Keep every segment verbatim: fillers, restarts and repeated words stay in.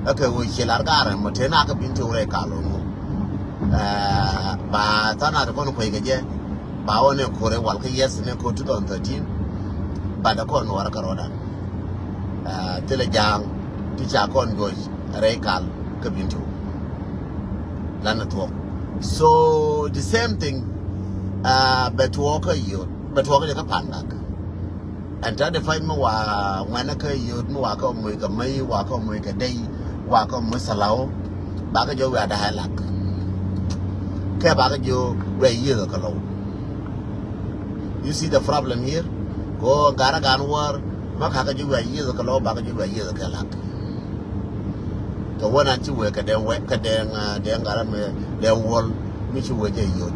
Ɛ kɛ ɣöö ciɛ lar gaarɛ mɔ tëë na kä Bentiu rɛy kal ɣöö ŋu. Ba than a ti kɔn kuec kɛ jɛ. Ba wä ni ko̱r ɛ wal kä yɛth ni ko̱r two thousand thirteen. Ba dɛ kɔn nuɔrä kɛ rɔɔdan. Thilɛ ja̱a̱ŋ ti ca kɔn juɔc rɛy kal kä Bentiu. Lan ni thuɔ̱k. So the same thing. Bɛ tuɔɔk kä yio̱t bɛ tuɔɔk kɛ jɛ kä Pangak. Ɛn ta̱a̱ di pa̱ny mi wa ŋuɛ̈nä kä yio̱t mi wa kä moc kɛ mäc wa kä moc kɛ dɛy wa kä moc thalaw. Ba kä jiök wiaa da̱a̱ lak kɛ ba kä jiök wiaa yiëëkä kɛ low. You see the problem here? Ko garä gan wäär ma ka̱ kä jiök wiaa yiëëkä kɛ low ba kä jiök wiaa yiëëkä kɛ lak. Kɛ wä nan ci wee kɛ dɛŋ wɛ kɛ dɛŋ dɛŋ garä mi dɛŋ wäl mi ci wee jɛ yio̱t.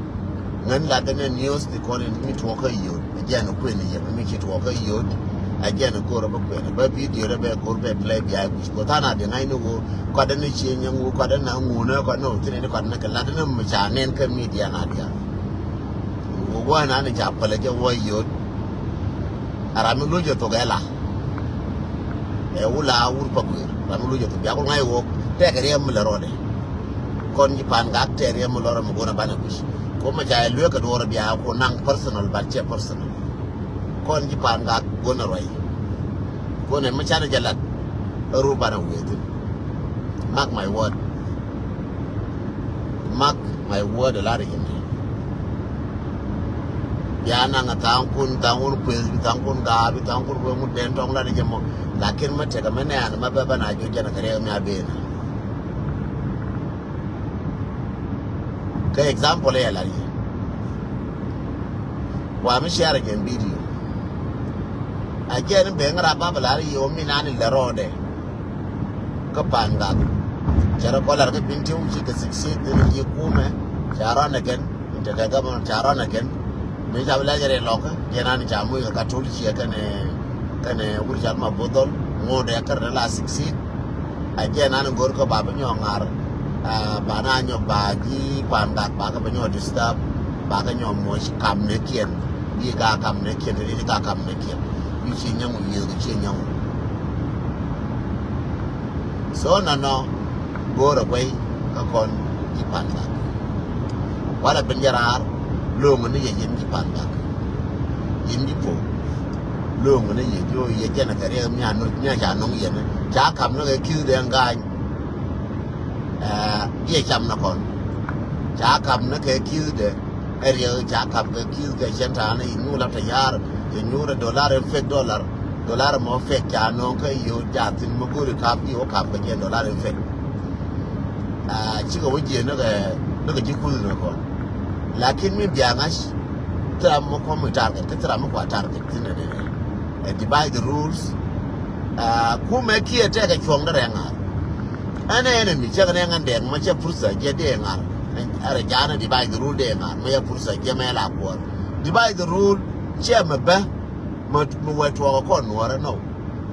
Ŋän lat dɛ nɛ news ti kɔn in mi tuɔɔk kä yio̱t. Ɛ jɛn kuën yɛ mi ci tuɔɔk kä yio̱t. Ɛ jɛn ko̱r bä kuën bä video dɛ bɛ ko̱r bɛ play bia guic ko than a di ŋa̱c ni wo kɔt dɛ ni cie nyɛ ŋu kɔt dɛ na ŋu nɛ kɔt ni wo thin ni kɔt ni kɛ lat dɛ ni mi ca nɛn kä media na dia. Wo wä na ni ca pälɛ jɛ wä yio̱t. A ram mi luc jɛ thok ɛ la. Ɛ wula wur pa guir ram mi luc jɛ thok bia kul ŋa̱c wok tɛk riɛm mi lɛ rɔɔdɛ. Kɔn ji̱ Pangak tɛk riɛm mi lɔrɛ mi gon a banɛ guic. Ko ma ca ɛ lueek kɛ duɔrɛ bia ko naŋ personal but cɛ personal. Kɔn ji̱ Pangak gon a ruac. Gon ɛ mi canɛ jɛ lat. Ɛ ru banɛ wee thin. Mark my word. Mark my word a lar yɛn. Bia naŋ a thaŋkun thaŋkun kueth bi thaŋkun gaar bi thaŋkun kueth ŋut den tɔŋ lat jɛ mɔ. Lakin ma tɛk a mɛ nɛɛn ma bɛ bɛ na jɔ jɛn a kɛ rɛk mi a ben. Kɛ example ɛ lar yɛ. Wa mi share jɛn video. A jɛn ben ŋa ra ba bɛ lar yɛ wä mi nani lɛ rɔɔdɛ. Kä Pangak. Cɛ rɔ kɔlar kä Bentiu ci kɛ succeed ni ci kumɛ ca rɔn ɛ kɛn. Tekɛ gabɛ ca rɔn ɛ kɛn. Mi ca bi lɛc rɛ lɔkä jɛn an ca muc kɛ ka tul ciɛ kɛnɛ kɛnɛ wur cal ma bodhol ŋot ɛ kär dɛ la succeed. A jɛn an go̱r kä ba bi nyɔ ŋar. Ba na nyɔ ba ji̱ Pangak ba kɛ bi nyɔ disturb. Ba kɛ nyɔ muɔc kam ni kiɛn. Bi ga kam ni kiɛn ti di ga kam ni kiɛn. Bi ci nyɛŋu yiëth kɛ ci nyɛŋu. So nɔnɔ go̱o̱rɛ guey kä kɔn ji̱ Pangak. Walɛ ben jɛ raar lo̱o̱ŋ ni yɛ yɛn ji̱ Pangak. Yɛn ji̱ po lo̱o̱ŋ ni yɛ ji̱ yɛ jɛn kɛ riɛk mi a no̱c mi a ca no̱ŋ yɛn ca kap ni kɛ ki̱th dee ŋa̱a̱ny. Yɛ cam ni kɔn ca kap ni kɛ ki̱th dee. Ɛ riɛk ca kap kɛ ki̱th kɛ cɛn ta̱a̱ ni i̱ nyuur lap tɛ ya̱a̱r cɛ nyuur ɛ dolar in fake dolar. Dolar mɔ fake ca nɔŋ kä yio̱w ca thi̱n mi go̱ri kap i̱ wä kap kɛ jɛ dolar in fake. Cikɛ wä jiɛ ni kɛ ni kɛ ji̱ kuth ni kɔn. Lakin mi bia ŋa̱c thira mi kɔm mi target kä thira mi kua target thi̱n ni ni. Ɛ divide the rules. Kumɛ kiɛ tɛkɛ cuɔ̱ŋ dɛ rɛŋ ŋa̱r. Ɛn ɛ enemy cɛ kɛ nɛ ŋa̱n dɛɛŋ mɛ cɛ pursa jɛ dee ŋa̱r. Ɛrɛ ja̱a̱n ɛ divide the rule dee ŋa̱r mɛ cɛ pursa jɛ mɛ la kuɔr. Divide the rule cɛ mɛ bä mɛ wɛ tuɔɔk kɔn nuɔrɛ nɔ.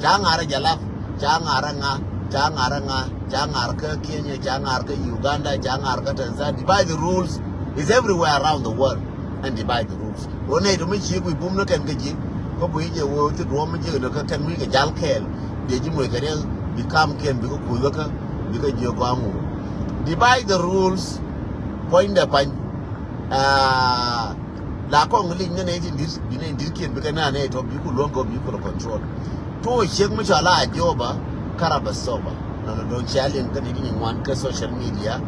Ca ŋa̱r ɛ jalap ca ŋa̱r ɛ ŋa̱ ca ŋa̱r ɛ ŋa̱ ca ŋa̱r kä Kenya ca ŋa̱r kä Uganda ca ŋa̱r kä Tanzania. Divide the rules is everywhere around the world and divide the rules. Ɣöö nɛy tɔ̱ mi ci guic bum ni kɛn kä ji̱ kä guic jɛ ɣöö thi duɔ̱ɔ̱m mi jiäk ni kä kɛn wi̱i̱ kɛ jal kɛɛl. Dee ji̱ moc kɛ riɛk bi kamkiɛn bikɛ kuth kä bikɛ jiök gɔ̱a̱ŋ ɣöö divide the rules. Puɔ̱nydɛ pa̱ny. La kɔŋ lic ni nɛy tin di̱t bi nɛy di̱tkiɛn bikɛ nɛy tɔ̱ biku luäŋ kɛ ɣöö biku lɛ control. Tuɔɔk ciek mi cɔal a Ajoba Karaba Soba. Nɔnɔ do̱ŋ cia liŋ kä ni di nyin ŋuan kä social media.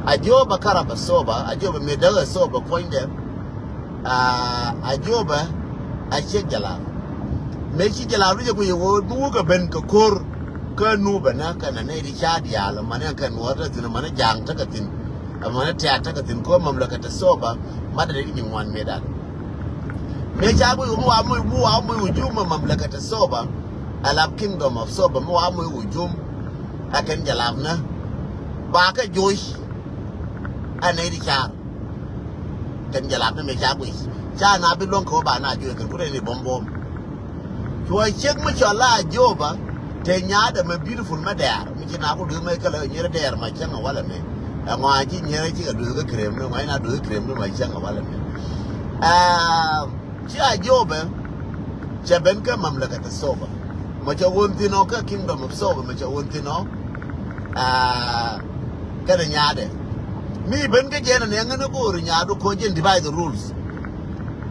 Ajoba Karaba Soba Ajoba mi däk ɛ Soba puɔ̱nydɛ. Ajoba a ciek jalap. Mëë ci jalap ni jɛ guic ɛ ɣöö mi wukɛ ben kɛ ko̱r kä nupɛ nä kɛnɛ nɛy ti ca diaal ɛmɛnɛ kɛ nuɔ̱ɔ̱r tä thi̱n ɛmɛnɛ ja̱a̱ŋ tekɛ thi̱n. Ɛmɛnɛ tiaat tekɛ thi̱n ko̱r mamlakɛ te Soba. Matdɛ ni di nyin ŋuan mëëdan. Mëë ca guic ɛ ɣöö mi wa moc mi wa moc wujum ɛ mamlakɛ te Soba. Ɛ lap kingdom of Soba mi wa moc wujum. Ɛ kɛn jalap nä ba kɛ joc. Ɛ nɛy ti car. Kɛn jɛ lat ni mëë ca guic ca na bi luäŋ kɛ wä ba na juɛ kɛn ku rɛy ni buɔ̱m buɔ̱m. Cuɔ ciek mi cɔl la Ajoba te nyaadɛ mɛ beautiful mɛ dɛɛr mi ci na ku duth mɛ kälɛ nyierɛ dɛɛr ma cäŋ a walɛ mɛ. Ɛŋɔ a ci nyierɛ cikɛ duth kä krem ni ŋɔc na duth kä krem ni ma cäŋ a walɛ mɛ. Ci Ajoba cɛ ben kä mamlakɛ te Soba. Mɛ cɛ won thin ɔ kä kingdom of Soba mɛ cɛ won thin ɔ. Aa, kɛnɛ nyaadɛ. Mi ben kä jɛn anɛ ŋän go̱o̱r nyaadu ko̱ jɛn divide the rules.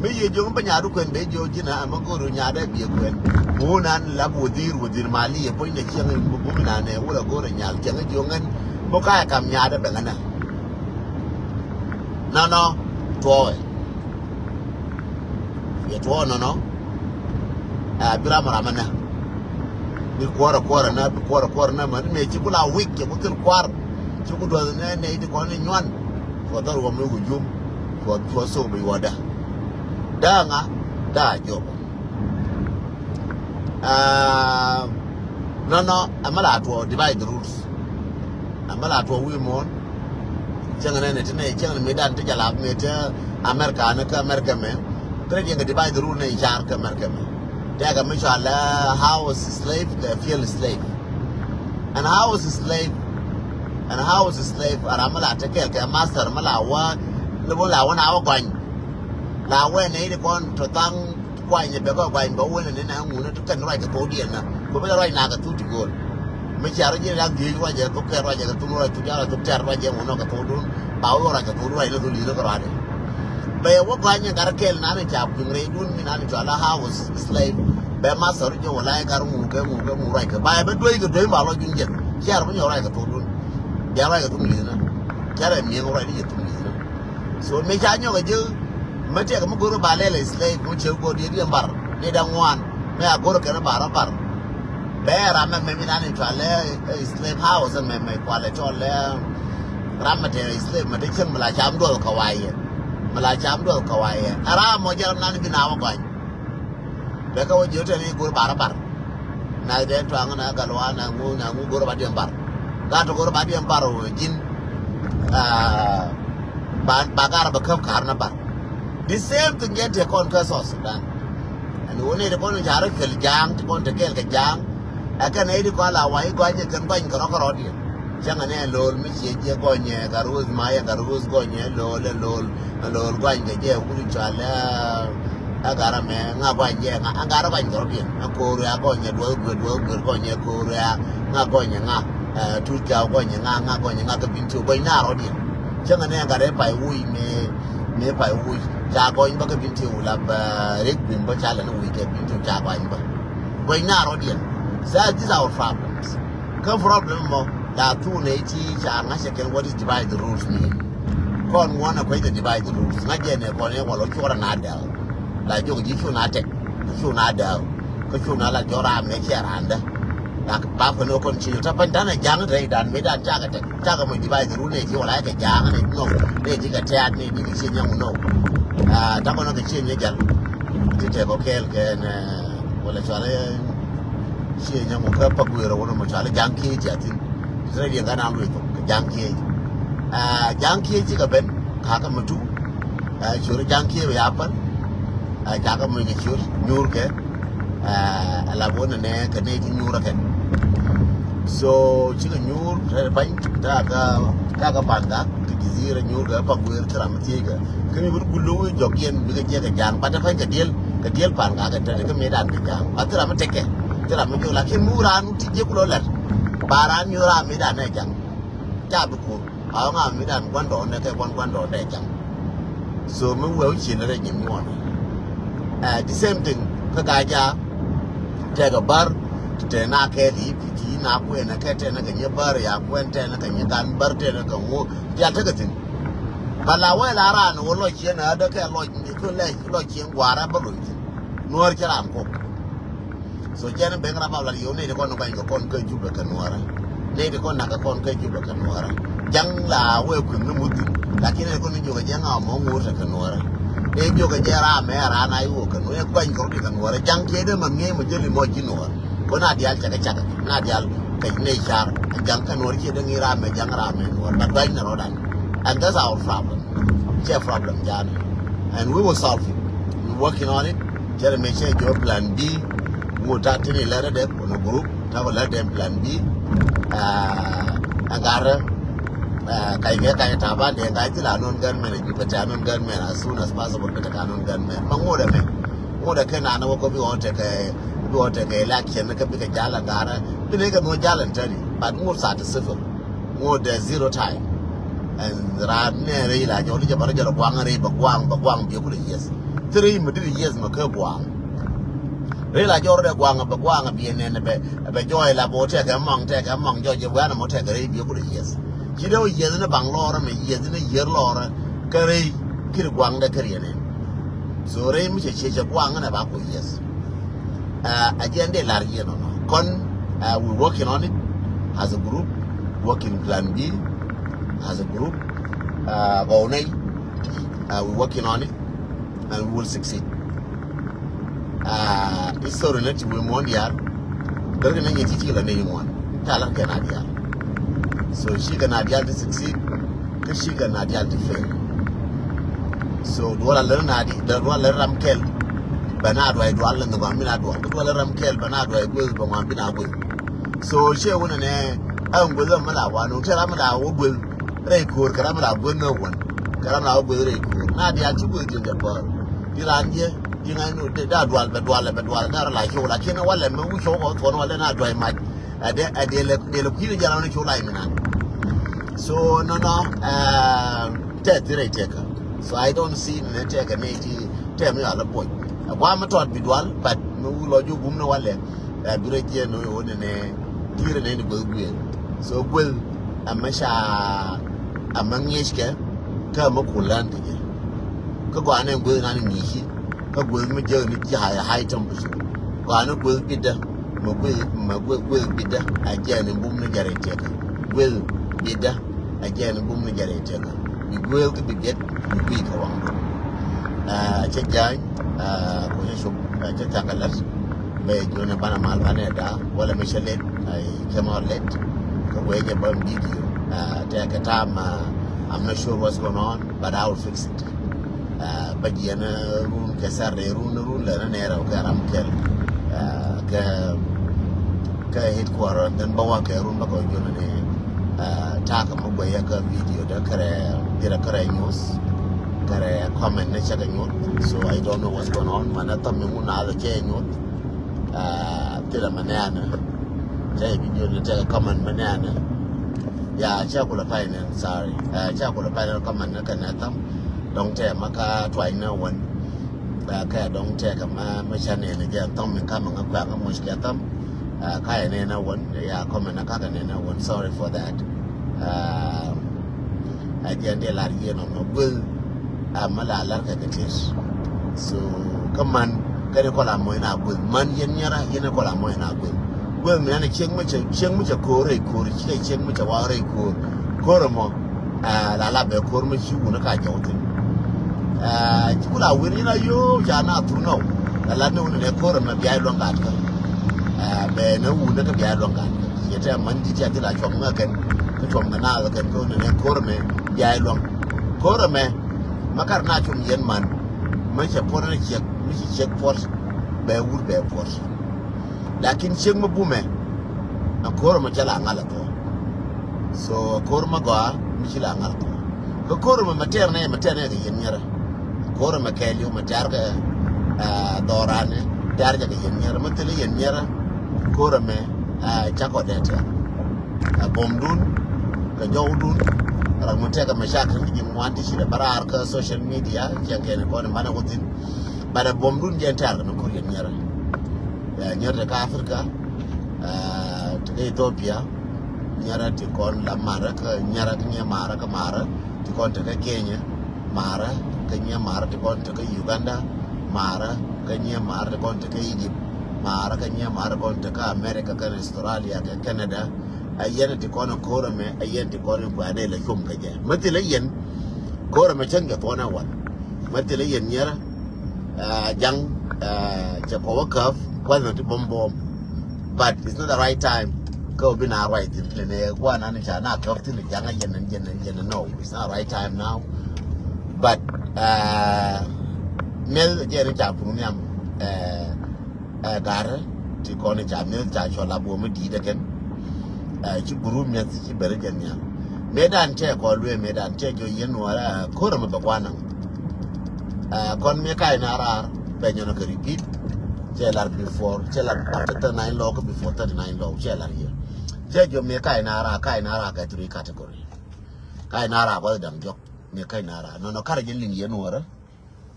Mi yɛ jiök bä nyaadu kuɛn bɛ jiök ji̱n a mɛ go̱o̱r nyaadɛ biɛ kuɛn. Ŋun an lap wädhiir wädhiir mali yɛ puɔ̱nydɛ cieŋ in bä bum in anɛ wurɛ go̱o̱r nyal cieŋ jiök ŋän bä ka̱a̱ kam nyaadɛ bɛ ŋänä. Nɔnɔ tuɔɔɛ. Yɛ tuɔɔk nɔnɔ. Ɛ bi ram ram ɛnɛ. Bi kuɔrɛ kuɔrɛ nä, bi kuɔrɛ kuɔrɛ nä mɛ ni mɛ ci ku la wi̱c kɛ ku thil kuar. Ci ku duɔth nɛ nɛ iti kɔn ni nyuan. Kuɔ dhɔr wä mi ku jum. Kuɔ kuɔ thok bi wä da. Da ŋa da jɔk. Aa, nɔnɔ ɛmɛ la tuɔɔk divide the rules. Ɛmɛ la tuɔɔk wi̱i̱ muɔ̱ɔ̱n. Cäŋ nɛ ni ti nɛ cäŋ ni mi dan ti jalap mi ti America ni kä America mɛ. Ti rɛ diɛŋ kɛ divide the rule ni car kä America mɛ. Tɛkɛ mi cɔal ɛ house slave kɛ field slave. Ɛn house slave, ɛn house slave a ram mi la ti kɛɛl kɛ master mi la wä, mi la wä na wä gɔny. La wä nɛ iti kɔn tɔ thaŋ kuany bɛ kɔ guany bɛ wun ni na ŋun ni tu kɛn ruac kɛ thok diɛn na. Ku bɛ ruac na kɛ thuk ti go̱o̱l. Mi cia ruac ji̱ rak dhiec ruac kɛ thuk kɛn ruac kɛ thuk ruac thuk jar thuk tɛr ruac kɛ ŋun kɛ thok dun. Ba wä ruac kɛ thuk ruac ni thuk li̱th kɛ ruac. Bɛ yɛ wä guany kɛ gat kɛl na ni ca kui̱ŋ rɛy dun mi na ni cua la house slave. Bɛ master jɛ wä la kɛ gat ŋun kɛ ŋun kɛ ŋun ruac kɛ ba yɛ bɛ duec kɛ duec ba lɔ jun jɛ. Cia ruac nyɛ ruac kɛ thuk dun. Bia ruac kɛ thuk li̱th na. Cia rɛ mi̱eŋ ruac ni jɛ thuk li̱th na. So mi ca nyɔk a ji̱ mi tiɛk mi go̱r ba lɛl slave mi cɛ go̱r diɛ diɛ bar ni da ŋuan mi a go̱r kɛn bar a bar. Bɛ ram mɛ mɛ mi nan in cua lɛ slave house mɛ mɛ kua lɛ cɔl lɛ ram mɛ tɛ slave mɛ tɛ cieŋ mi la cam duɔl kɛ wa yɛ mi la cam duɔl kɛ wa yɛ a ram mɔ jɛ ram nan bi na wä gɔny. Bɛ kä wä jiö tɛn i̱ go̱r bar bar. Na dee tuaŋ na gal wa na ŋu na ŋu go̱r ba diɛn bar. Gat go̱r ba diɛn bar wä ji̱n. Ba ba gar ba käp kar na bar. The same thing jɛ tɛ kɔn kä South Sudan. Ɛn wä ni de kɔn car kɛl ja̱a̱ŋ ti kɔn te kɛl kɛ ja̱a̱ŋ. Ɛ kɛn ɛ di kɔn la wa i̱ gɔny ɛ kɛn gɔny kɛ rɔk kɛ rɔk diɛn. Cäŋ ɛ nɛ lo̱l mi ciɛ jiɛ gɔny ɛ gat ruth ma yɛ gat ruth gɔny ɛ lo̱l ɛ lo̱l. Ɛ lo̱l guany kɛ jɛ wut cɔal ɛ ɛ gat amɛ ŋa guany jɛ ŋa ɛ gat guany kɛ rɔ biɛn ɛ ko̱o̱r ɛ gɔny ɛ duɔth guer duɔth guer gɔny ɛ ko̱o̱r ɛ ŋa gɔny ɛ ŋa. Ɛ tut ca gɔny ɛ ŋa ŋa gɔny ɛ ŋa kɛ bin ti gɔny na rɔ diɛn. Cäŋ ɛ nɛ gat ɛ pay wuc mɛ mɛ pay wuc ca gɔny bä kɛ bin ti wula bä rek bin bä ca lɛ ni wuc kɛ bin ti ca gɔny bä. Gɔny na rɔ diɛn. So these are our problems. Kä problem mɔ la thuk nɛ ti ca ŋa̱c ɛ kɛn what is divide the rules mean. Kɔn ŋuɔn ɛ kuec the divide the rules ŋa̱c jɛ nɛ kɔn ɛ wal ɔ cuɔrɛ na dɛl. La jok ji̱ cu na tɛk cu na dɛl kä cu na la jɔra mɛ cɛ randä. La ba kɔn ɛ kɔn ci ta pɛn tanɛ jaŋ rɛy dan mi dan cakɛ tɛk cakɛ mɔ divide the rule nɛ ti wala kɛ jaŋ nɛ nɔ nɛ ti kɛ tɛat nɛ ti kɛ ci nyɛ ŋu nɔ. Ta kɔn ɛ kɛ ci nyɛ jal ti tɛk ɔ kɛɛl kɛ nɛ. Wala cualɛ ciɛ nyɛ ŋu kä pa guerɛ wunɛ mɔ cualɛ jaŋ kiɛ ci a thin. Ti rɛ diɛ gana luɛ thok kɛ jaŋ kiɛ. Jaŋ kiɛ ci kɛ ben kakä mɛ tu. Cuɔr jaŋ kiɛ bɛ ya pän. Cakɛ mɛ kɛ cuɔr nyuur kɛ. Ala wunɛ nɛ kɛ nɛ ti nyuur kɛ. So cikɛ nyuur rɛ pany takä takä pan ka kɛ jizira nyuur kɛ pa guerɛ ti ram thiɛ kɛ. Kä mi bi gul lo̱k jɔk yɛn bikɛ jiɛk kɛ ja̱a̱ŋ bat te pa̱ny kɛ diel kɛ diel pan ka kɛ tɛt kä mëë dan kɛ ja̱a̱ŋ bat thil ram mi tekɛ thil ram mi jɔk lakin mi wur raan wut ti jiɛk kulɔ lɛt. Ba raan mi wur raan mëë dan nɛ ja̱a̱ŋ ca bi kur a ɣɔ̱ŋ a mëë dan gua̱n dɔɔn nɛ kɛ gua̱n gua̱n dɔɔn nɛ ja̱a̱ŋ. So mi wee wä cin rɛ nyin muɔn. The same thing kä gaja. Tɛkɛ bär ti tɛ na kɛ li ti na kuɛn kɛ tɛ na kɛ nyɛ bär ya kuɛn tɛ na kɛ nyɛ gan bär tɛ na kɛ ŋu. Dial tekɛ thin. Ba la wee la raan wä lɔc cieen a dee kɛ lɔc kɛ lɛc lɔc cieen gua̱a̱r a bä loc thin. Nuäär cɛ raan kok. So jɛn ben rap a la yio̱w nɛy ti kɔn guany kɛ kɔn kä Jubɛ kɛ nuäärä. Nɛy ti kɔn nak kɛ kɔn kä Jubɛ kɛ nuäärä. Ja̱ŋ la wee kui̱m ni muth thin. Lakin nɛy ti kɔn ni jok kɛ jɛn a mɔ ŋuur tɛ kɛ nuäärä. Nɛy jok kɛ jɛn ram mɛ ran a iwok kɛ nuäärä guany kɛ rɔ di kɛ nuäärä ja̱ŋ kiɛ dee ma ŋi̱eec ma jäli mɔ ji̱ nuäär. Kɔn a diaal cakɛ cakɛ na diaal kɛ nɛy car ja̱ŋ kɛ nuäärä kiɛ dee ŋi̱i̱c ram mɛ ja̱ŋ ram mɛ nuäär ba duany ni rɔ̱dan. And that's our problem. Cɛ problem ja̱a̱n. And we will solve it. We working on it. Cɛ rɛ mɛ cɛ jɔr plan B. Ŋu ta tini lɛ rɛ dɛ kɔnɔ group ta kɔ lɛ dɛ plan B. Ɛn garɛ. Kay kɛ kay ta ban dɛ kay ti la non gan mɛ ju kɛ ta non gan mɛ as soon as possible kɛ ta non gan mɛ ma ŋu dɛ mɛ. Ŋu dɛ kɛ na na wä kɔ bi wä tɛ kɛ bi wä tɛ kɛ election kɛ bi kɛ jala garɛ bi ne kɛ no jala tani but ŋu sa ti civil. Ŋot dee zero time. Ɛn raan nɛ rɛy la jɔl i̱ jɛ bä rɛ jɔl guaŋ rɛy bɛ guaŋ bɛ guaŋ biɛ kulɛ yieth. Thiri mi diri yieth mi kä guaŋ. Rɛy la jɔl rɛ guaŋ bɛ guaŋ biɛ nɛn bɛ bɛ jɔɔy la bɛ wä tɛkɛ mɔŋ tɛkɛ mɔŋ jɔc jɛ wɛn mɔ tɛkɛ rɛy biɛ kulɛ yieth. Ci dee wä yieth ni baŋ lɔɔrä mi yieth ni yieth lɔɔrä kä rɛy kiri guaŋ dee kiri yɛ nɛn. So rɛy mi cɛ ciɛ cɛ guaŋ ni ba ku yieth. Uh, agenda lar yɛ nɔnɔ. Kɔn, uh, we working on it as a group, working plan B as a group. Uh, gɔw nɛy, uh, we working on it and we will succeed. Uh, history na ti we muɔn diaal. Dɔr kɛ na nyɛ ti ti la nɛy muɔn. Ta lar kɛ na diaal. So ci kɛ na diaal ti succeed. Kä ci kɛ na diaal ti fail. So duɔl a lär na di, duɔl a lär ram kɛl. Bɛ na duɔy duɔl lɛ ni gɔam bi na duɔl. Duɔl a lär ram kɛl bɛ na duɔy gueth bɛ gɔam bi na gueth. So ciɛ wunɛ nɛ ɛn gueth ɛmɛ la wa nɔ tɛ ram la wä gueth rɛy ko̱o̱r kɛ ram la gueth nɔ wän kɛ ram la wä gueth rɛy ko̱o̱r na diaal ci gueth jiɛn jɛ bäär. Di ran jɛ di ŋa̱c nɔ da dual bɛ dual bɛ dual da rɔ la cio̱w la kiɛn walɛ mɛ wi̱c cio̱w kɔ thuɔ̱n walɛ na duay mac. Ɛ dee ɛ dee lɛ dee lɛ kui̱n jɛ ram ni cio̱w la iminan. So nɔnɔ tɛ thirɛ tɛkä. So I don't see nɛ tɛkä nɛ ti tɛ mi ala boc. Ɛ gua mi tɔt bi dual but mi wu lɔ ju gum ni walɛ. Ɛ bi rɛ jiɛ ni wä ni nɛ tirɛ nɛ ni gueth gueth. So gueth ɛ mɛ ca ɛ mɛ ŋiec kɛ kä ɛ mɛ kul lan ti jɛ. Kä gua nɛ gueth nan ni ŋici kä gueth mi jɛ ni ci high high temperature. Gua ni gueth bidä mɛ gueth mɛ gueth gueth bidä ɛ jɛ ni bum ni jɛ rɛ tiɛkä gueth bidä. Ɛ jɛn bum ni jɛ rɛy tëkä bi guëël kä bi biɛt bi guiy kɛ waŋ dun. Cä ja̱ny ku cä cop cä thak kɛ lät. Bɛ juɔ̱n ɛ banɛ mal banɛ da wala mi cä let. I came out late kä wee jɛ bä video. Tɛkɛ tam, I'm not sure what's going on but I will fix it. Bä jiɛn run kɛ Saturday run run lɛ ni nɛɛrɛ kɛ ram kɛl kɛ kɛ headquarter then bä wa kɛ run bä kɛ jun ni. Takä mɛ guɛyä kä video dɛ kärɛ dirɛ kärɛ news kärɛ comment ni cɛ kɛ nyuɔth. So I don't know what's going on. Manɛ thɔm mi ŋun a cɛ nyuɔth. Thilɛ mɛ nɛɛnɛ cɛ video ni tɛkɛ comment mɛ nɛɛnɛ. Ya cɛ kulɛ pay nɛn sorry. Cɛ kulɛ pay nɛn comment ni kɛ nɛ thɔm. Dɔŋ tɛ ma ka tuany ni wän. Kɛ dɔŋ tɛ kɛ ma ma ca nɛn jɛ thɔŋ mi ka ma ŋa kua ŋa muc kɛ thɔm. Ka yɛ nɛn a wän ya comment ni ka kɛ nɛn a wän sorry for that. A jɛ ndɛ lar yɛ nɔ ma guel. A ma la lar kɛ kɛ tis. So kä man kɛ ni kɔla mɔy na guel man yɛn nyɛra yɛn kɔla mɔy na guel. Guel mi na ni cieŋ mi cɛ cieŋ mi cɛ koor rɛy koor cieŋ mi cɛ wa rɛy koor. Koor mɔ. La la bɛ ko̱r mi ci wun ka jɔw thin. Ci ku la wir yin a yo ca na thur nɔw. La la ni wun ne ko̱r mi bia luɔŋ gat ka. Bɛ ne wun ka bia luɔŋ gat ka. Ye te man di tia ti la cuɔm ŋa ken. Ki cuɔm ŋa na ken ko ne ko̱r mi bia luɔŋ. Ko̱r mi ma kar na cuɔm yen man. Ma cɛ puɔt ne ciek mi ci ciek puɔt. Bɛ wur bɛ puɔt. Lakin ciek mi bumɛ. A ko̱r mi cɛ la ŋal a thuɔ. So ko̱r mɛ gɔaa mi ci la ŋa̱r thok. Kä ko̱r mɛ mɛ tɛr nɛ mɛ tɛr nɛ kɛ yɛn nyɛrɛ. Ko̱r mɛ kɛɛliw mɛ tɛr kɛ dhɔran ni tɛr jɛ kɛ yɛn nyɛrɛ mɛ thil yɛn nyɛrɛ. Ko̱r mɛ cakɔ dɛ tɛr. Ɛ bom dun kɛ jɔw dun. Rak mɛ tɛk kɛ mɛ cak kɛ ji̱ ŋuan ti ci dɛ bä raar kä social media cɛ kɛn kɔn manɛ wä thin. But ɛ bom dun jɛ tɛr kɛ nɛ ko̱r yɛn nyɛrɛ. Nyɛrɛ tɛ kä Africa. Ti kä Ethiopia nyɛrɛ ti kɔn la marä kä nyɛrɛ kä nyɛ marä kä marä ti kɔn ti kä Kenya marä kä nyɛ marä ti kɔn ti kä Uganda marä kä nyɛ marä ti kɔn ti kä Egypt marä kä nyɛ marä kɔn ti kä America kä Australia kä Canada. A yɛn ti kɔn ko̱r ɛmɛ a yɛn ti kɔn in kuɛ dee la cum kä jɛ mɛ thil a yɛn ko̱r ɛmɛ cäŋ kɛ thuɔn ɛ wan mɛ thil a yɛn nyɛrɛ. Jaŋ cɛ kɔwä käp kuath nɔ ti bom bom. But it's not the right time. Kä wä bi na ruac thin lɛ nɛ guan an ca na käp thin jaŋ a yɛn an yɛn an yɛn no it's not the right time now. But miɛl jɛ ni ca pung niam. Ɛ garä ti kɔn ca miɛl ca cɔl a buɔm di̱i̱t ɛ kɛn. Ci guru miɛth ci bɛrɛ jɛ niam. Mëë dan cɛ kɔ luee mëë dan cɛ jɔ yɛn wara ko̱r mi bɛ guan naŋ. Kɔn mi ka̱y na raar bɛ nyɔnɔ kɛ repeat. Cɛ lar before cɛ lar after thirty nine law kä before thirty nine law cɛ lar yɛ. Jɛ jɔ mëë ka̱c na raar, ka̱c na raar kɛ three category. Ka̱c na raar gua̱th da̱ŋ jɔk, mëë ka̱c na raar. Nɔnɔ karɛ jɛ liŋ yɛn wärä.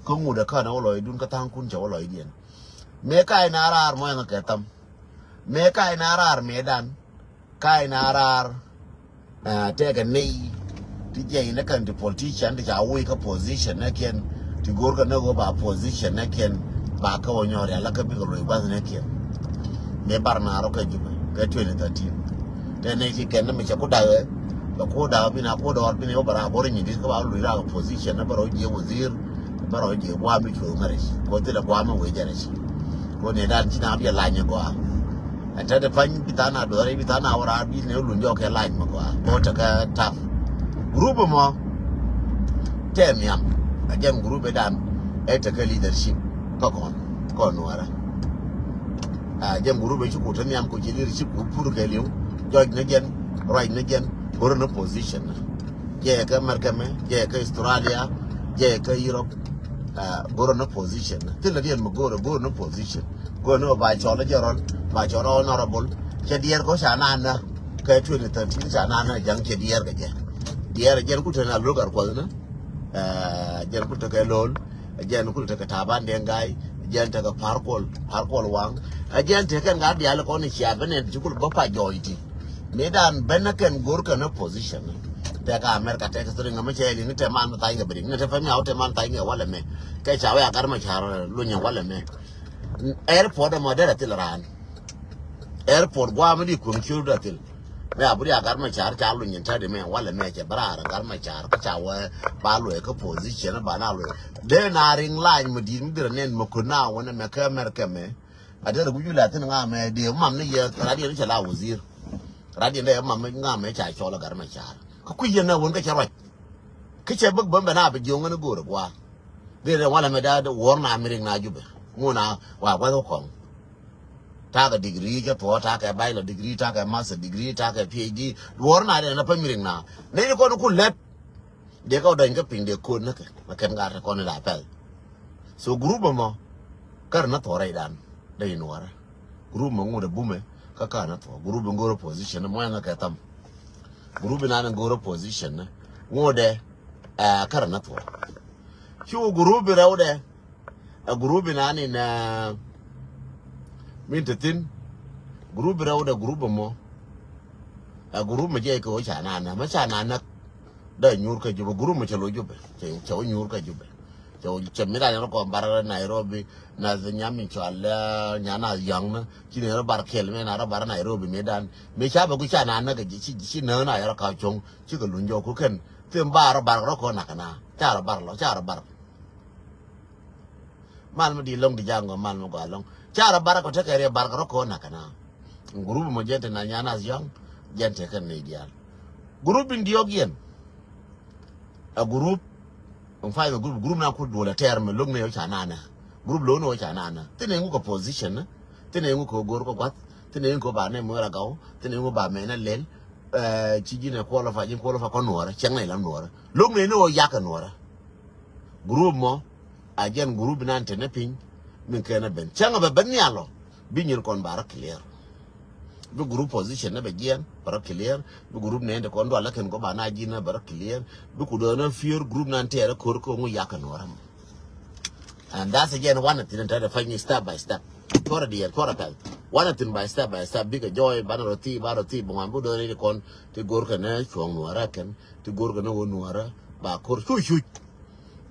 Kä ŋut ɛ kän ɛ wä lɔcdun kä tha̱a̱ŋkun cɛ wä lɔcdiɛn. Mëë ka̱c na raar mɔ ɛn kɛ tham. Mëë ka̱c na raar mëëdan. Ka̱c na raar. Tɛkɛ nɛy ti jiɛc ni kɛn ti politician ti ca wuc kä position ni kiɛn ti go̱o̱r kɛ ni ɣöö ba position ni kiɛn ba kä wä nyɔɔr rial la kä bikɛ luɔc gua̱th ni kiɛn. Mëë bar na rɔ kɛ Jubɛ kɛ twenty thirteen. Tɛ nɛy ti kɛn ni mi cɛ ku da̱k ɛ bɛ ku da̱k bi na ku dɔɔr bi ni wä bɛ raa go̱r nyin di̱t kä ba luc raa kɛ position ni bɛ rɔ jiɛ wazir bɛ rɔ jiɛ guam bi cuoth ŋäric kɛ wä thilɛ guam mi wec jɛric. Kɛ wä ni dan ci na bi lany gɔaa. Ɛn te de pany bi than a duɔri bi than a wä raar bi ne wä luny jɔk kɛ lac mɛ gɔaa bä tekɛ tap. Group mɔ tɛ nhiam. A jɛn group dan ɛ tekɛ leadership kä kɔn kɔn nuɔrɛ. A jɛn group ci ku te nhiam ku ci leadership ku pur kɛ liw. Jɔc ni jɛn, ruac ni jɛn, go̱rɛ ni position. Jɛ kɛ America mɛ, jɛ kɛ Australia, jɛ kɛ Europe. Go̱rɛ ni position. Thilɛ diɛn mɛ go̱rɛ, go̱rɛ ni position. Go̱rɛ ni ba cɔl jɛ rɔl, ba cɔl honorable. Cɛ diɛɛr kɔ ca na na kɛ twenty thirteen ca na na ja̱ŋ cɛ diɛɛr kɛ jɛ. Diɛɛr jɛn ku te na logar kuɔth ni. Jɛn ku te kɛ lol. Jɛn ku te kɛ Taban Deng Gai. Jɛn te kɛ Par Kuol, Par Kuol Waŋ. Jɛn te kɛn ka dial kɔn cia ben ɛn ci kul bä pa jɔɔc ti. Mëë dan ben na kɛn go̱r kɛn position. Tɛ ka America tɛ kɛ thiri ŋa mɛ cɛ liŋ tɛ man tha̱a̱ny kɛ brik ni tɛ fɛm yaw tɛ man tha̱a̱ny kɛ walɛ mɛ. Kɛ ca wɛ agar mɛ car lunyɛ walɛ mɛ. Airport ɛmɔ derɛ thil raan. Airport guam di kueŋ ciöt a thil. Mɛ a buri a gar mɛ car ca luny in tɛt imɛ walɛ mɛ cɛ bra a gar mɛ car kä ca wɛ ba luɛ kä position ba na luɛ. Dee na riŋ lany mɛ dit mi dirɛ nɛn mɛ kun na wɛnɛ mɛ kä America mɛ. A derɛ guju la thin ŋa mɛ dee mam ni yɛ radiɛ ni cɛ la wazir. Radiɛ ni yɛ mam ni ŋa mɛ ca cɔl a gar mɛ car. Kä kui̱ yɛn na wän kä cɛ ruac. Kä cɛ bäk bä mɛ na bi jiɔŋ ni go̱o̱r a gua. Dee dee walɛ mɛ da wuɔr na mi riŋ na Jubɛ. Ŋun a wa guath kɔŋ. Takɛ degree cä thuɔɔ takɛ bachelor degree takɛ master degree takɛ P H D. Duɔr na dee na pä miring na. Nɛy ni kɔn ku lɛt. Dee kä dɔny kä piny dee kon näkɛ mɛ kɛn gat kɔn la pɛl. So group mɔ kär na thuɔɔ rɛy dan dee in wara. Group mɔ ŋut a bumɛ kä kär na thuɔɔ group in go̱r position mɔ ɛn kɛ tham. Group in an go̱r position ŋut dɛ kär na thuɔɔ. Cu group in rɛw dɛ. A group in an in min te thin. Group in rɛw dɛ group mɔ. A group mɛ jɛ kɛ wä ca na na mɛ ca na na. Da nyur kä Jubɛ group mɛ cɛ lo Jubɛ. Cɛ wä nyur kä Jubɛ. Cɛ wä cɛ mi da nyɛ kɔn bar Nairobi na nyam in cɔal nya na yɔŋ na ci ne bar kɛl mɛ na bar Nairobi mi dan mi ca bɛ gu ca na na kɛ ci ci na na yɔrɔ ka cɔŋ ci kɛ luny jɔ ku kɛn. Thin bar bar rɔ kɔ na kɛ na ca rɔ bar lɔ ca rɔ bar. Mal mi di lɔŋ di jaŋ gɔ mal mi gɔ alɔŋ. Ca rɔ barɛ kɔ tekɛ riɛ barɛ kɔ rɔ kɔ na kɛna. Group mɔ jɛn te na nyanas yɔŋ jɛn te kɛn ni dial. Group in diɔk yɛn. A group. In fact group group na ku duɔl a tɛr mi loŋ ni yɔ ca nana. Group loŋ ni yɔ ca nana. Thin in ŋu kɔ position. Thin in ŋu kɔ gor kɔ guath. Thin in ŋu kɔ ba ne mura gaw. Thin in ŋu ba mɛ na lel. Ci ji̱n a qualify ji̱n qualify kɔ nuɔrɛ cɛŋ na ilam nuɔrɛ. Loŋ ni ni yɔ yak a nuɔrɛ. Group mɔ a jɛn group inan te ni piny min kɛn a ben cäŋ a bɛ ben nhial ɔ. Bi nyin kɔn ba rɔ clear. Bi group position ni bɛ jiɛn ba rɔ clear. Bi group nɛn te kɔn dual la kɛn kɔ ba na ji̱n ni ba rɔ clear. Bi ku dɔɔn a fear group nan tɛɛr a ko̱r kɛ ŋu yak kɛ nuɔrɛ mɔ. And that's again one thing that I find step by step. Tuɔrɛ diɛɛr tuɔrɛ pɛl. One thing by step by step bikɛ joy banɛ rɔ thi ba rɔ thi bi ŋuan bi dɔɔn ni kɔn ti go̱r kɛ ni cuɔ̱ŋ nuɔrɛ kɛn ti go̱r kɛ ni wä nuɔrɛ ba ko̱r cuc cuc.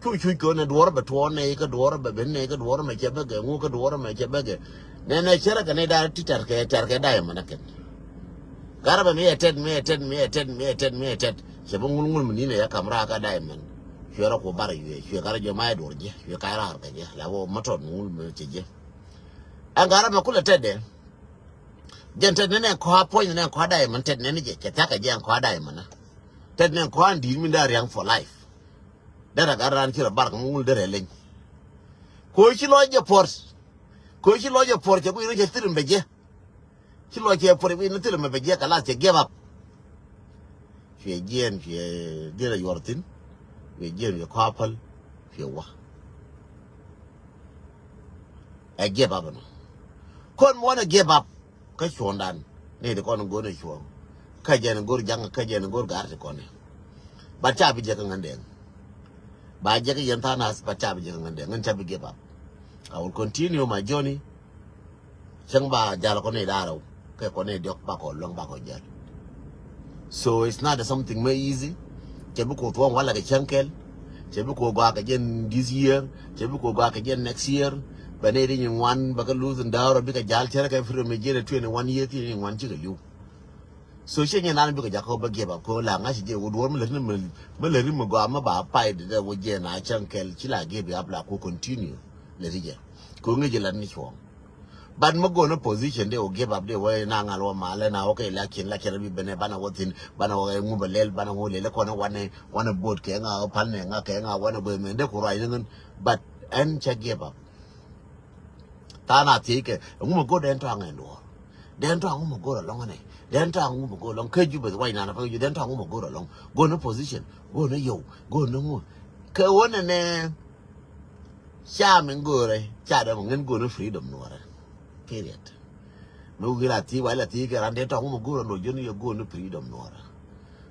Cu cuc kɛ ɣöö nɛ duɔ̱ɔ̱r bɛ tuɔɔk nɛy kä duɔ̱ɔ̱r bɛ ben nɛy kä duɔ̱ɔ̱r mɛ cɛ bä gɛ ŋu kä duɔ̱ɔ̱r mɛ cɛ bä gɛ. Nɛ nɛ cärä kɛ nɛy da̱a̱r ti tɛ̈r kɛ tɛ̈r kɛ diamond ɛ kɛn. Garɛ bɛ mi ɛ tɛt mi ɛ tɛt mi ɛ tɛt mi ɛ tɛt mi ɛ tɛt. Cɛ bä ŋul ŋul mi ni̱n ɛ yɛ kam raak kä diamond. Cuɛ rɔ ku bar ɛ yuɛ cuɛ garɛ jɛ ma ɛ duɔ̱ɔ̱r jɛ cuɛ ka̱ raar kɛ jɛ la wä ma tɔt mi ŋul mi cɛ jɛ. Ɛn garɛ mɛ kulɛ tɛt dɛ. Jɛn tɛt ni nɛ kɔ̱a̱ puɔ̱ny ni nɛ kɔ̱a̱ diamond tɛt ni ni jɛ cɛ thia̱k kɛ jɛ ɛn kɔ̱a̱ diamond na. Tɛt ni nɛ kɔ̱a̱ di̱i̱t mi dee ria̱ŋ for life. Derɛ gat raan ci rɔ bark mi ŋul derɛ leny. Ko̱ ci lɔc jɛ puɔr. Ko̱ ci lɔc jɛ puɔr cɛ kui̱ ni cɛ thil mi bɛ jiɛ. Ci lɔc cɛ puɔr kui̱ ni thil mi bɛ jiɛ kɛ lath cɛ give up. Cuɛ jiɛn cuɛ diɛn a yuɔr thin. Cuɛ jiɛn cuɛ kɔ̱a̱ päl. Cuɛ wa. Ɛ give up ɛnɔ. Kɔn muɔ̱n ɛ give up. Kä cuɔ̱ndan. Ni ti kɔn go̱o̱r ni cuɔ̱ɔ̱ŋ. Kä jɛn go̱o̱r ja̱ŋ, kä jɛn go̱o̱r ga̱r ti kɔn ni. But ca bi jek ŋän dɛŋ. Ba jek yɛn tha̱a̱ŋ nath, but ca bi jek ŋän dɛŋ. Ŋän ca bi give up. I will continue my journey. Cäŋ ba jal kɔn ni da̱rɛw. Kɛ kɔn ni diɔk ba kɔ luäŋ ba kɔ jal. So it's not something mɛ easy. Cɛ bi Kuoth thuɔ̱ŋ walɛ kɛ cäŋ kɛl. Cɛ bi Kuoth gɔaa kɛ jɛn this year. Cɛ bi Kuoth gɔaa kɛ jɛn next year. Bɛ ni ri nyin wan bɛ kɛ luth in da̱rɛw bikɛ jal cɛrɛ kɛ freedom mi jiɛn twenty one year ti nyin wan cikɛ li̱w. So cɛ nyɛ nan bikɛ jakä bä give up kɛ la ŋa̱c jɛ wä duɔr mi lät ni mi lät ni mi gɔaa mi ba pay di dɛ wä jɛ na cäŋ kɛl ci la give up la ku continue lät jɛ. Kɛ ŋäc jɛ lat ni cuɔ̱ɔ̱ŋ. But mi go̱o̱n ni position de wä give up de wä na ŋal wä malɛ na wä kɛ election election bi benɛ banɛ wä thin banɛ wä ŋu bä lɛl banɛ wä lɛl kɔn wanɛ wanɛ vote kɛ ŋa wä pal nɛ ŋa kɛ ŋa wanɛ bä mɛ de ku ruac ni ŋän. But ɛn cɛ give up. Tha̱a̱ŋ a thiec kɛ ɛŋu mɛ go̱r dɛn tɔ̱a̱ŋ ɛn duɔ̱ɔ̱r. Dɛn tɔ̱a̱ŋ ɛŋu mɛ go̱r ɛlɔ̱ŋ ɛnɛ. Dɛn tɔ̱a̱ŋ ɛŋu mɛ go̱r ɛlɔ̱ŋ kä Jubɛ wac nan a pa̱k Jubɛ dɛn tɔ̱aŋ ɛŋu mɛ go̱r ɛlɔ̱ŋ. Go̱r ni position go̱r ni yio̱w go̱r ni ŋu. Kɛ ɣöö nɛnɛ ca min go̱o̱rɛ ca dee mɔ ŋän go̱r ni freedom nuɔrɛ. Period. Mi wi̱i̱ la thiec wac la thiec kɛ ran dɛn tɔ̱a̱ŋ ɛŋu mɛ go̱r ɛlɔ̱ŋ jɔ̱ni yɛ go̱r ni freedom nuɔrɛ.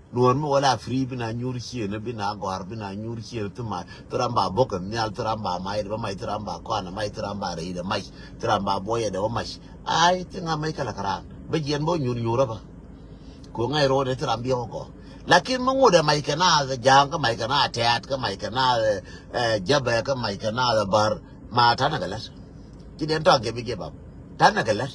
Nuɔ̱ɔ̱r mi wä la free bi na nyuur ciëënä bi na gɔ̱a̱r bi na nyuur ciëënä thi mac thi ram ba bo̱k kɛ nhial thi ram ba mac dɛ bä mac thi ram ba kɔanɛ mac thi ram ba rɛydɛ mac thi ram ba buɔyɛ dɛ bä mac. Ai thi ŋa mac kɛlɛ kɛ raan bä jiɛn bä nyuur nyuurä bä. Kɛ ŋa̱c ro̱o̱dɛ thi ram biɛ wä gɔ̱. Lakin mi ŋut ɛ mac kɛ naath ɛ ja̱a̱ŋ kä mac kɛ naath tɛ̈t kä mac kɛ naath ɛ jɛbɛ kä mac kɛ naath ɛ bär. Ma ta̱nɛ kɛ lät. Ci dɛn tɔ̱a̱ŋ kɛ bi give up. Ta̱nɛ kɛ lät.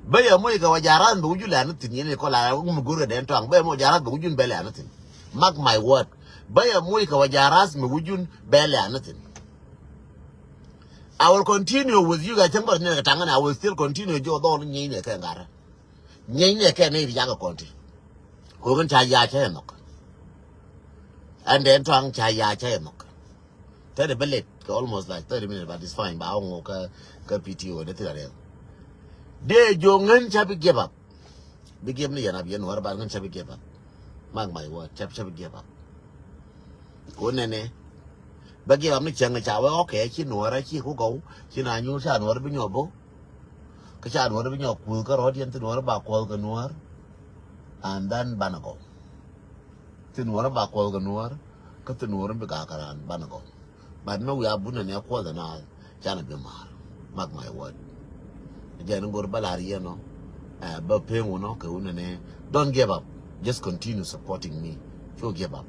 Bä yɛ moc kɛ wä ja̱ra̱th bɛ wä jun lɛ anä thi̱n yɛn ikɔ la wä mi go̱rkɛ dɛn tɔ̱a̱ŋ bä yɛ moc ja̱ra̱th bɛ wä jun bɛ lɛ anä thi̱n. Mark my word. Bä yɛ moc kɛ wä ja̱ra̱th bɛ wä jun bɛ lɛ anä thi̱n. I will continue with you guys. Cäŋ bä ni kɛ ta̱ŋ ni I will still continue jɔ dhɔl ni nyieeny ni kɛ ŋa̱rä. Nyieeny ni kɛ ni ri yakɛ kɔn ti. Ko̱ kɛn ca ya̱a̱ cä yɛ nhɔk. Ɛn dɛn tɔ̱a̱ŋ ca ya̱a̱ cä yɛ nhɔk. Thirty bä late kɛ almost like thirty minutes but it's fine ba ɣɔŋ kä kä P T O dee thil arɛl. Dee jiök ŋän cä bi give up. Bi give ni yɛn up yɛn wär ba ŋän cä bi give up. Mark my word cä cä bi give up. Ko nɛnɛ bä give up ni cäŋ ca wee okay ci nuɔrä ci ku gɔw ci na nyuur ca nuɔrä bi nyɔk bo. Kä ca nuɔrä bi nyɔk kuth kä rɔ̱t yɛn thi nuɔrä ba kuɔth kɛ nuɔr. And then banɛ gɔw. Thin wärä ba kuɔth kɛ nuɔ̱ɔ̱r kä thin wärä bi gak kɛ raan banɛ gɔw. But mi wiaa bunɛ ni a kuɔth ɛ naath canɛ bi ma̱a̱r. Mark my word. Jɛn go̱r bä la̱r yɛn ɔ. Ɛ bä peŋ wun ɔ kɛ wun ni don't give up. Just continue supporting me. Cu give up.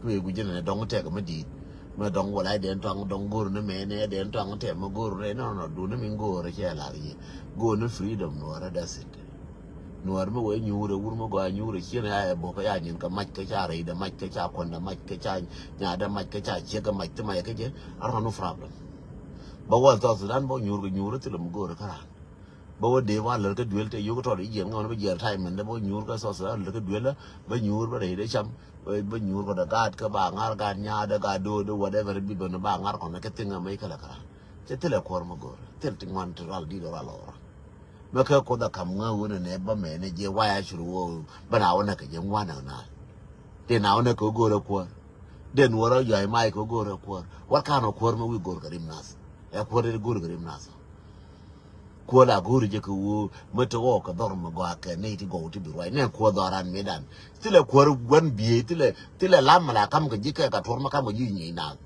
Ku yɛ gui̱c ni dɔŋ tɛk mi di̱i̱t mi dɔŋ wala dɛn tɔŋ dɔŋ go̱r ni mɛ ni dɛn tɔŋ tɛk mi go̱r ni nɔnɔ duni mi go̱r cɛ la̱r yɛ go̱r ni freedom nuɔrä that's it. Nuɔr mi wee nyuurɛ wur mi gɔaa nyuurɛ cienɛ ya ɛ bok ya nyin kɛ mac kɛ ca rɛydɛ mac kɛ ca kuɔndɛ mac kɛ ca nyaadɛ mac kɛ ca ciekɛ mac ti mac kɛ jɛ. I don't have no problem. Bä wä South Sudan bä nyuur kɛ nyuurɛ thilɛ mi go̱o̱rɛ kä raan. Bä wä dee wa lär kä duel te yuk tɔt ijiɛn ŋɔn bä jiɛl ta̱a̱ mɛn dɛ bä nyuur kä South Sudan lär kä duel bä nyuur bä rɛydɛ cam bä nyuur kɔn dɛ gaat kä ba ŋa̱r gaat nyaadɛ gaat do̱o̱dɛ whatever bi bä ni ba ŋa̱r kɔn kɛ thiŋ ɛ mec kɛ lɛ kä raan. Cɛ thilɛ kuɔr mi go̱o̱rɛ thil ti ŋuan ti rual di̱t rual ɔɔrä. Mɛ kɛ Kuoth a kam ŋä wunɛ nɛ bä mɛ nɛ jiɛ waya cur wä bä na wä nɛ kɛ jiɛ ŋuan nɛ na. Dee na wä nɛ kɛ go̱o̱r ɛ kuäär. Dee nuɔrä yuay may kɛ go̱o̱r ɛ kuäär. What kind of kuäär mɛ wi̱i̱ go̱o̱r kɛ rim nath. Ɛ kuäär dee go̱o̱r kɛ rim nath. Kuäär la go̱o̱r jɛ kɛ woo mɛ te wä kɛ dhɔr mɛ gɔaa kɛ nɛ ti gɔw ti bi ruay nɛ kuäär dhɔran mi dan. Thilɛ kuäär guan biey thilɛ thilɛ lam mɛ la kam kɛ ji̱ kɛ ka tuɔr mɛ kam kɛ ji̱ nyiey nath.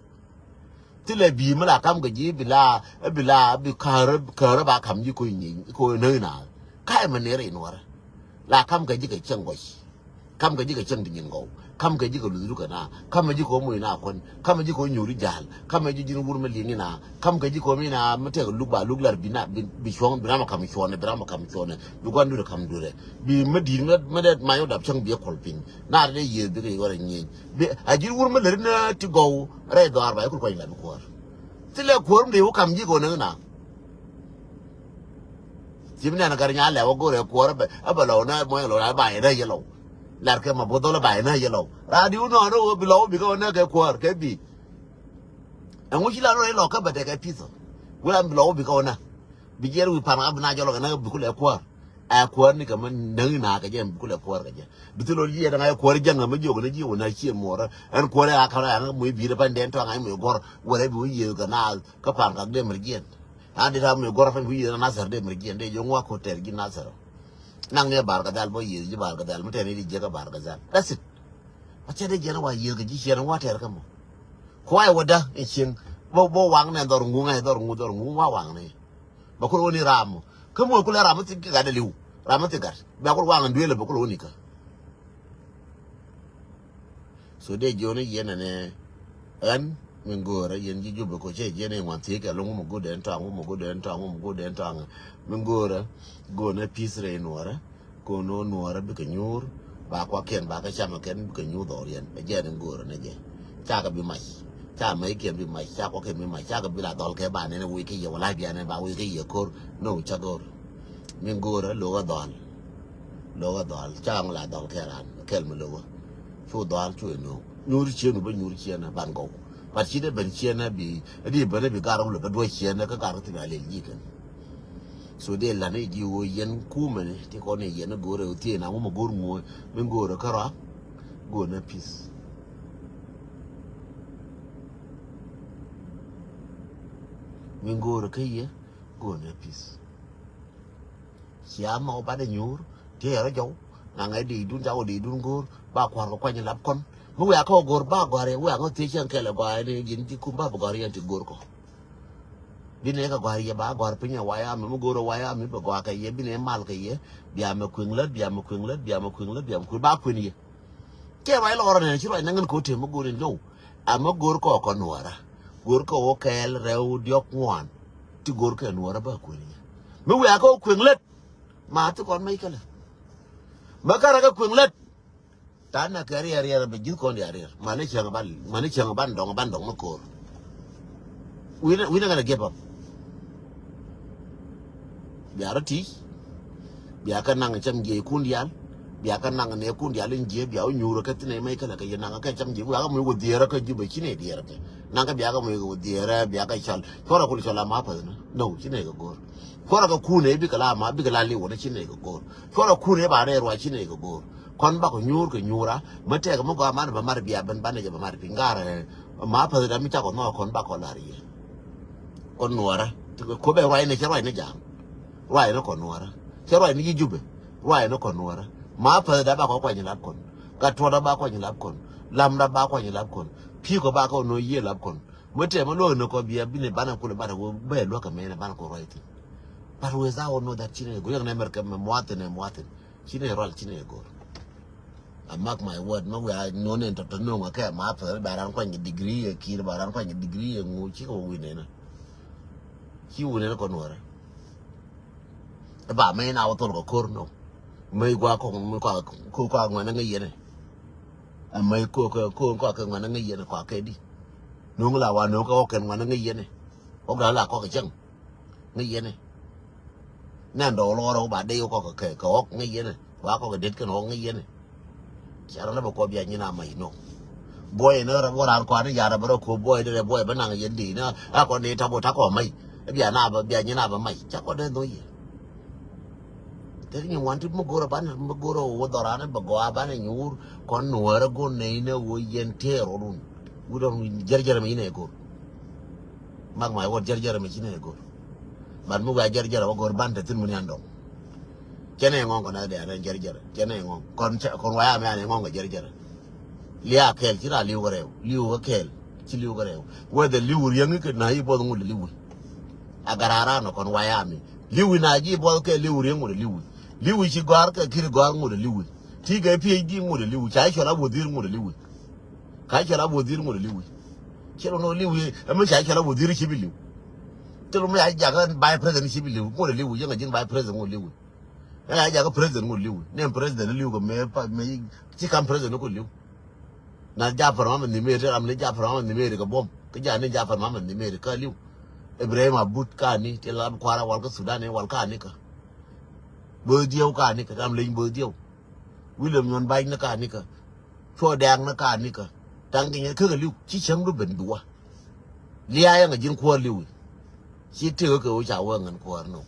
Thilɛ bi̱i̱ mi la kam kɛ ji̱ bi la bi la bi käärä käärä ba kam ji̱ ko̱ nyieny ko̱ näk na. Ka̱a̱c mi nɛr in wärä la kam kɛ ji̱ kɛ cieŋ gɔc. Kam kɛ ji̱ kɛ cieŋ ti nyin gɔw kam kɛ ji̱ kɛ luth rukɛ na kam kɛ ji̱ kɛ moc na kuän kam kɛ ji̱ kɛ nyuuri ja̱a̱l kam kɛ ji̱ ji̱n wur mi liŋ ina kam kɛ ji̱ kɛ mi na mi tɛk luk ba luk lar bi na bi cuɔ̱ŋ bi ram kam cuɔ̱nɛ bi ram kam cuɔ̱nɛ bi gua̱n durɛ kam durɛ. Bi mi di̱i̱t mi dee mac wä dap cäŋ bi kuɔl piny na dee yiëë bikɛ yiwärɛ nyieny. Bi a ji̱n wur mi lät ni ti gɔw rɛy dhɔaar ba ikut kuany la bi kuäär. Thilɛ kuäär mi dee wä kam ji̱ kɛ wä näk na. Ci bi nɛn kar nya lɛ wä go̱rɛ kuäär bɛ a bɛ lɔw na muɔ̱ny lɔw na ba yɛ na yɛ lɔw. Lar kɛ ma bo̱th dhɔl ba yɛ na yɛ lɔw. Raa di wä nɔɔn wä bi lɔw bi kɛ wä näk kɛ kuäär kɛ bi. Ɛŋu ci la rɔ ilɔ kä bɛ tekɛ pith. Wä la bi lɔw bi kɛ wä näk. Bi jiɛɛr wi̱i̱ pan ɣä bi na jɔlɔ kɛ näk bi kulɛ kuäär. Ɛ kuäär ni kɛ mi näŋ ina kɛ jɛ bi kulɛ kuäär kɛ jɛ. Bi thil ɣöö jiɛɛr ɣä kuäär jäŋ ɛ mi jiök ni ji̱ wä na cie muɔɔrä. Ɛn kuäär ɛ ɣä ka̱n ɛ ɣä muc bi̱i̱t ɛ pa̱ny dɛn tɔ̱a̱ŋ ɛ mi guɔ̱r wä rɛ bi wä yiëë kɛ naath kä pan kak dee mɛr jiɛn. Ɣä dee ta̱a̱ mi guɔ̱r ɛ pa̱ny bi wä yiëë kɛ nathɛr dee mɛr jiɛn dee jiök ŋuak ko̱ tɛr ji̱ nathɛr ɔ. Naŋ ni ɛ Bar Gazal bä yiëth ji̱ Bar Gazal mi tɛn i̱ di jiäk ɛ Bar Gazal. That's it. Bä cɛ dee jiɛn ɛ wa yiëth kɛ ji̱ ciɛn ɛ wa tɛr kä mɔ. Kuay wä dä in cieŋ bä bä waŋ nɛ dhɔr ŋuŋ ɛ dhɔr ŋuŋ dhɔr ŋuŋ wa waŋ ni. Bä kul wä ni ram mɔ kä mɔ kul ɛ ram mɔ thi gat dee liw ram mɔ thi gat bɛ kul waŋ in duël ɛ bä kul wä ni kä. So dee jiɔni yɛn ɛnɛ ɣän min go̱o̱rä yɛn ji̱ Jubɛ kɔ cɛ jiɛn in wan thiec kɛ loŋ wä mɔ go̱o̱dɛ in tɔaŋ wä mɔ go̱o̱dɛ in tɔaŋ wä mɔ go̱o̱dɛ in tɔaŋ. Min go̱o̱rä go̱o̱nɛ peace rɛ in nuɔrä. Ko̱n ɣän nuɔrä bikɛ nyuur ba kuakiɛn ba kɛ camɛ kɛn bikɛ nyuur dhɔriɛn ɛ jɛn in go̱o̱rä nɛ jɛ. Cakɛ bi mac ca mɛckiɛn bi mac ca kuakiɛn bi mac cakɛ bi la dhɔl kɛ ba nɛn ɛ wi̱i̱ kä yɛ wä la̱c bianɛ ba wi̱i̱ kä yɛ ko̱r. No ca go̱o̱r. Min go̱o̱rä lo̱k ɛ dhɔl. Lo̱k ɛ dhɔl ca ŋu la dhɔl kɛ ran kɛl mi lo̱k ɛ. Cu dhɔl cu ɛ no̱o̱k nyuur cieen wä bä nyuur cieen ɛ ban gɔw. But ci dee ben cieen ɛ bi di ben ɛ bi gar wulɛ bä duɔc cieen ɛ kä gar kä thil a lel ji̱ kɛn. So dee lan i̱ ji̱ ɣöö yɛn kumɛni ti kɔn i̱ yɛn i̱ go̱o̱rɛ ɣöö thieeŋ na wumɛ go̱o̱r ŋuɔ̱ɔ̱c min go̱o̱rɛ kärɔa. Go̱o̱rnɛ peace. Min go̱o̱rɛ kä yɛ go̱o̱rnɛ peace. Cia ma wä banɛ nyuur ti yɛrɛ jɔw. Naŋɛ dee idun ca wä dee idun go̱o̱r ba kua̱r kɛ kuany ilap kɔn. Mi wiaa kä wä go̱o̱r ba gɔ̱a̱r yɛ wiaa ŋä thiec cɛn kɛl ɛ gɔaa ni ji̱n ti kum ba bi gɔ̱a̱r yɛn ti go̱o̱r kɔ. Bi nɛ kɛ gɔ̱a̱r yɛ ba gɔ̱a̱r piny ɛ wayami mi go̱o̱r ɛ wayami bi gɔaa kɛ yɛ bi nɛ mal kɛ yɛ. Bia mɛ kueŋ lät bia mɛ kueŋ lät bia mɛ kueŋ lät bia mɛ kueŋ ba kueŋ yɛ. Cɛ ruac lɔrɔ nɛ ci ruac nɛ ŋän kɛ wä tëë mi go̱o̱r in low. A mi go̱o̱r kɔ kɔn nuɔrä. Go̱o̱r kɔ wä kɛɛl rɛw diɔk ŋuan. Ti go̱o̱r kɛ nuɔrä ba kueŋ yɛ. Mi wiaa kɛ wä kueŋ lät. Ma ti kɔn mec kälä. Ma kärä kɛ kueŋ lät. Tan na kɛ riɛr riɛr bɛ ji̱th kɔn diaal riɛr mani cäŋ ban mani cäŋ ban dɔŋ ban dɔŋ mi ko̱r. Wi̱n wi̱n kɛn a giɛp ɔp. Bia rɔ ti̱c. Bia kɛ naŋ cam jiɛc kun diaal. Bia kɛ naŋ nɛ kun diaal in jiɛ bia wä nyuurä kɛ thin ɛ mec kɛn a kɛ yɛ naŋ kɛ cam jiɛc wi̱n a kɛ muc wä dhierä kɛ ji̱ bɛ ci nɛ diɛɛr kɛ naŋ kɛ bia kɛ muc wä dhierä bia kɛ cɔl cuɔrɛ kul cɔl a ma päth ni. No ci nɛ kɛ go̱o̱r. Cuɔrɛ kɛ kun ɛ bikɛ la ma bikɛ la liw wä ni ci nɛ kɛ go̱o̱r. Cuɔrɛ kun ɛ ba rɛɛ ruac ci nɛ kɛ go̱o̱r. Kɔn bakɔ nyuur kɛ nyuura mi tɛk mi gɔaa man bɛ mar bia ben banɛ jɛ bɛ mar piny garɛ. Ma päth dam mi cakɔ nhɔk kɔn bakɔ lar yɛ. Kɔn nuɔrä ko bɛ ruac ni cɛ ruac ni ja̱a̱ŋ. Ruac ni kɔn nuɔrä cɛ ruac ni ji̱ Jubɛ. Ruac ni kɔn nuɔrä ma päth dam bakɔ kuany lap kɔn. Gat tuɔt dam ba kuany lap kɔn. Lam dam ba kuany lap kɔn. Pi̱i̱ kɔ bakɔ nɔ yiëë lap kɔn. Mi tɛk mi luɔk ni kɔ bia bini banɛ kulɛ banɛ wä bɛ luɔk kɛ mɛnɛ banɛ kɔ ruac thin. But without know that ci ni go̱r yɛn nɛ mɛr kɛ mɛ muathin ɛ muathin. Ci nɛ rual ci nɛ go̱r. A mark my word ma wiaa nuɔ̱n in tɔ̱tɔ̱ nuɔ̱ŋ a kɛ ma päth ba ran kuany kɛ degree ɛ ki̱i̱r ba ran kuany kɛ degree ɛ ŋu ci kɛ wä wi̱n nɛnä. Ci wi̱n nɛnä kɔn wärä. Ɛ ba mɛ in a wä thol kɛ ko̱r nɔ. Mɛ i gua kɔk mi kua kua ŋuɛn ŋä yɛnɛ. Ɛ mɛ i ko kɛ ko kua kɛ ŋuɛn ŋä yɛnɛ kua kɛ di. Nuɔ̱ŋ la wa nuɔ̱ŋ kɛ wä kɛn ŋuɛn ŋä yɛnɛ. Wä gra la kɔk cäŋ. Ŋäc yɛn ɛ. Nɛn dɔɔk lɔɔr ɛ wä ba dee wä kɔk kɛ kɛ ɣɔk ŋäc yɛn ɛ. Wa kɔk kɛ det kɛn ɣɔk ŋäc yɛn ɛ. Ca rɔ lɛ bɛ kɔ bia nyin a mac nɔ. Buɔy ni rɛ buɔ ran kɔan ni yar bɛ rɔ ko buɔy ni rɛ buɔy bɛ naŋ yɛn di ni a kɔn ni ta bɔ ta kɔ mac. Bia na bɛ bia nyin a bɛ mac ca kɔ dee nɔ yɛ. Tek nyin wan ti mi go̱r a ban mi go̱r a wä dhɔran bɛ gɔaa ban nyuur kɔn nuɔr a go̱r nɛy ni wä yɛn tëë rɔdun. Wut ɔ jɛr jɛr mi yinɛ go̱r. Mak ma wä jɛr jɛr mi ci nɛ go̱r. Ban mi wä jɛr jɛr wä go̱r ban te thin mi ni an dɔŋ. Cɛ nɛ ŋɔŋ kɔn a dɛ an jɛr jɛr cɛ nɛ ŋɔŋ kɔn cɛ kɔn waya mi an ŋɔŋ kɛ jɛr jɛr. Lia kɛl ci ra liw kɛ rɛw liw kɛ kɛl ci liw kɛ rɛw. Whether liw riɛŋ kɛ na yi buɔth ŋul liw. A garara nɔ kɔn waya mi liw na ji buɔth kɛ liw riɛŋ ŋul liw. Liw ci gɔar kɛ kiri gɔar ŋul liw. Ti kɛ P H D ŋul liw ca cɔl a wä dhir ŋul liw. Ka cɛ la wä dhir ŋot liwi. Cɛ lɔ nɔ liwi ɛmɛ ca cɛ la wä dhir ci bi liw. Tɛ lɔ mɛ ya jakä vice president ci bi liw ŋot liwi yɛŋɛ ji̱n vice president ŋot liwi. Ɛŋɛ ya jakä president ŋot liwi nɛ president liw kɛ mɛ pa mɛ ci kam president ŋot liw. Na Jafar Mohamed Nimeri tɛ ram ni Jafar Mohamed Nimeri kɛ buɔm kä ja ni Jafar Mohamed Nimeri kä liw. Ibrahim Abud ka ni tɛ la kuara wal kä Sudan ni wal ka ni kä. Böö diɛw ka ni kä ram leny böö diɛw. William Nyuɔn Bac ni ka ni kä. Cuɔ dɛ̈ɛ̈k ni ka ni kä. Taŋ kɛ nyɛ käk aliu ci cäŋdu ben duɔ. Lia̱a̱ yɛn a ji̱n kuäär liwi. Ci tëk kɛ ɣöö ca wee ŋän kuäär nɔ.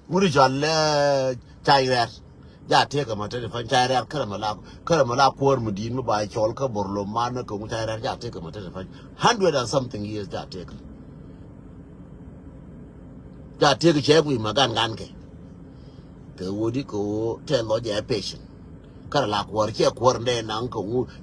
Wut i̱ cɔal ɛ cay rɛ̈t. Ja tëk kɛ ma tɛt i̱ pa̱ny cay rɛ̈t kärɛ ma la kärɛ ma la kuäär mi di̱i̱t mi ba cɔl kä borlo man kä ŋu cay rɛ̈t ja tëk kɛ ma tɛt i̱ pa̱ny. Hundred and something years ja tëk. Ja tëk cɛ wi̱i̱ ma gan gan kɛ. Kɛ ɣöö di kɛ ɣöö tɛ lɔc ɛ patient. Kä rɛ la kuäär cɛ kuäär nɛ naŋ kɛ ŋu